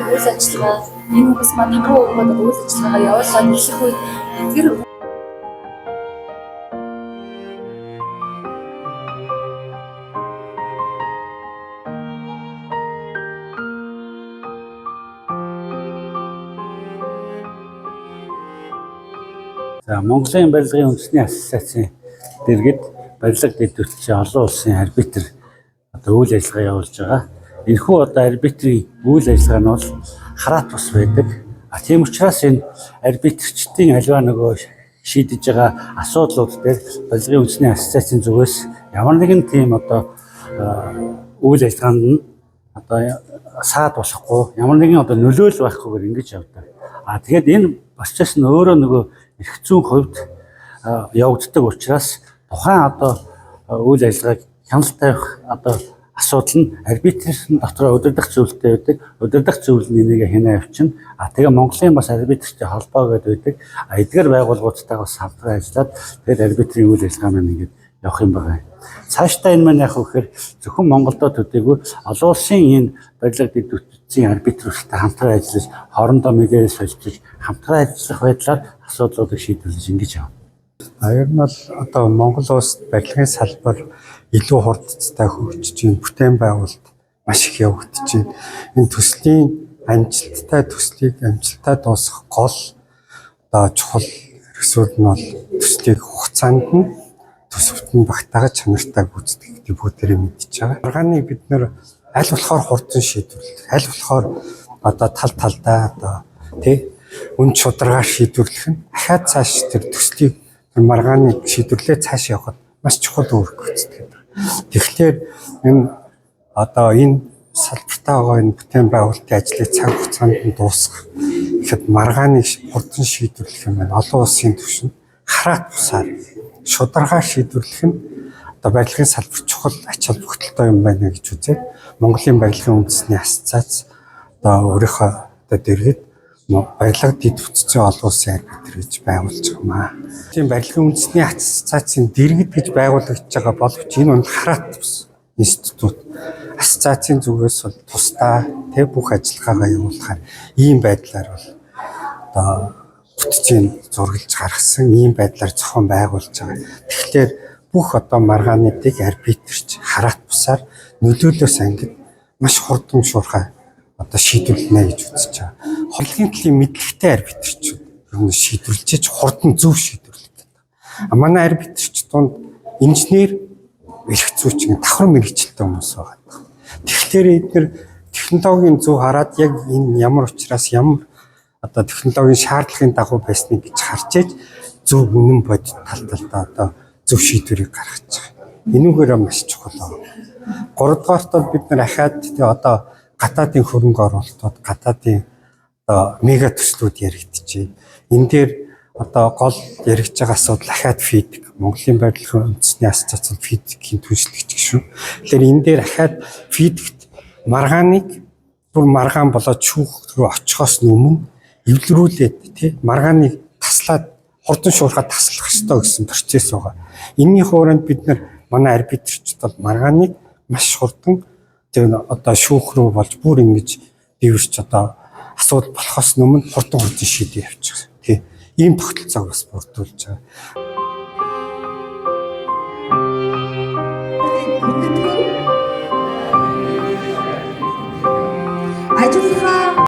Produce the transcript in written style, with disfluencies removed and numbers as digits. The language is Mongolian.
үйл ажиллагаа энэ хүмүүс маань там руу өгөөд үйл ажиллагаагаа явуулаад эхлэх үед эдгэр За, Монголын барилгын үндэсний ассоциацийн дэргэд барилга дэд бүтцийн олон улсын арбитр одоо үйл ажиллагаа явуулж байгаа. Энэхүү одоо арбитрийн үйл ажиллагаа нь бол хараат бус байдаг. А тийм учраас энэ арбитрчдын аливаа нөгөө шийдэж байгаа асуудлууд дээр барилгын үндэсний ассоциацийн зүгээс ямар нэгэн тийм одоо үйл ажиллагаанд нь одоо саад болохгүй, ямар нэгэн одоо нөлөөлөл байхгүйгээр ингэж явдаг. А тэгээд энэ процесс нь өөрөө нөгөө эрх зүйн хувьд явагддаг учраас тухайн одоо үйл ажиллагааг хяналт тавих одоо асуудал нь арбитрын дотор удирдах зөвлөлттэй байдаг. Удирдах зөвлөл нь энийг хянаа явуулна. А тэгээ Монголын бас арбитртэй холбоо гэдэг байдаг. А эдгээр байгууллагуудтайгаа бас хамтран ажиллаад тэгээд арбитрийн үйл ажиллагаа маань ингэж явах юм байна. Цаашдаа энэ маань яг вэхээр зөвхөн Монголдо төдийгүй олон улсын энэ барилга дэд бүтцийн арбитруудтай хамтран ажиллаж, хоорондоо мэдээлэл солилцож, хамтран ажиллах байдлаар асуудлуудыг шийдвэрлэж ингэж явна. А ер нь бол одоо Монгол улсад барилгын салбар илүү хурдцтай хөгжиж байна. Бүтээн байгуулалт маш их явагдаж байна. Энэ төслийн амжилттай төслийг амжилттай дуусгах гол одоо чухал хэрэгсүүд нь бол төслийг хугацаанд нь төсөвт нь багтаага чанартай гүйцэтгэх гэдэг бүгдээрээ мэдчихэж байгаа. Маргааныг бид нэр аль болохоор хурдан шийдвэрлэх, аль болохоор одоо тал талдаа одоо тий үн шударгаар шийдвэрлэх нь ахаад цааш тэр төслийг тэр маргааныг шийдвэрлээ цааш явахад маш чухал үүрэг гүйцэтгэдэг. Тэгэхээр энэ одоо энэ салбартаа байгаа энэ бүтээн байгуулалтын ажлыг цаг хугацаанд нь дуусгах гэхэд маргааныг хурдан шийдвэрлэх юм байна. Олон улсын түвшинд хараат бусаар шударгаар шийдвэрлэх нь одоо барилгын салбар чухал ач холбогдолтой юм байна гэж үзээд Монголын барилгын үндэсний ассоциац одоо өөрийнхөө одоо дэргэд барилга дэд бүтцийн олон улсын арбитр гэж байгуулж байгаа юм аа. Тийм барилгын үндэсний ассоциацийн дэргэд гэж байгуулагдж байгаа боловч энэ нь хараат бус институт ассоциацийн зүгээс бол тусдаа тэг бүх ажиллагаагаа явуулахаар ийм байдлаар бол одоо бүтцийг зургалж гаргасан ийм байдлаар зохион байгуулж байгаа. Тэгэхээр бүх одоо маргаануудыг арбитрч хараат бусаар нөлөөлөөс ангид маш хурдан шуурхай одоо шийдвэрлэнэ гэж үзэж байгаа. Холгийн төлөв мэдлэгтэй арбитрчүүд ер нь шийдвэрлэж хурдан зөв шийдвэрлэх гэдэг. А манай арбитрч дунд инженер, эрх зүйч гэн давхар мэргэжилтэй хүмүүс байгаа. Тэгэхээр эдгээр технологийн зөв хараад яг энэ ямар учраас ямар одоо технологийн шаардлагын дагуу байсныг гэж харж ээж зөв үнэн бодит тал талдаа одоо зөв шийдвэрийг гаргаж байгаа. Энүүгээр маш чухал байна. Гуравдугаарт бол бид нар ахаад тэгээ одоо гадаадын хөрөнгө оруулалтууд, гадаадын одоо мега төслүүд яригдчихэв. Энэ дээр одоо гол яригдж байгаа асуудал ахаад фидик. Монголын барилгын үндэсний ассоциац фидикийн түншлэгч гişүн. Тэгэхээр энэ дээр ахаад фидикт маргааныг бүр маргаан болоод шүүх рүү очихоос өмнө эвлэрүүлээд тий маргааныг таслаад хурдан шуурхаа таслах ёстой гэсэн процесс байгаа. Энийний хуурайнд бид нар манай арбитрчд бол маргааныг маш хурдан тэр одоо шүүх рүү болж бүр ингэж дээвэрч одоо асуудал болохоос өмнө хурдан хурдан шийдээ явчих. Тий. Ийм тогтолцоог бас бүрдүүлж байгаа.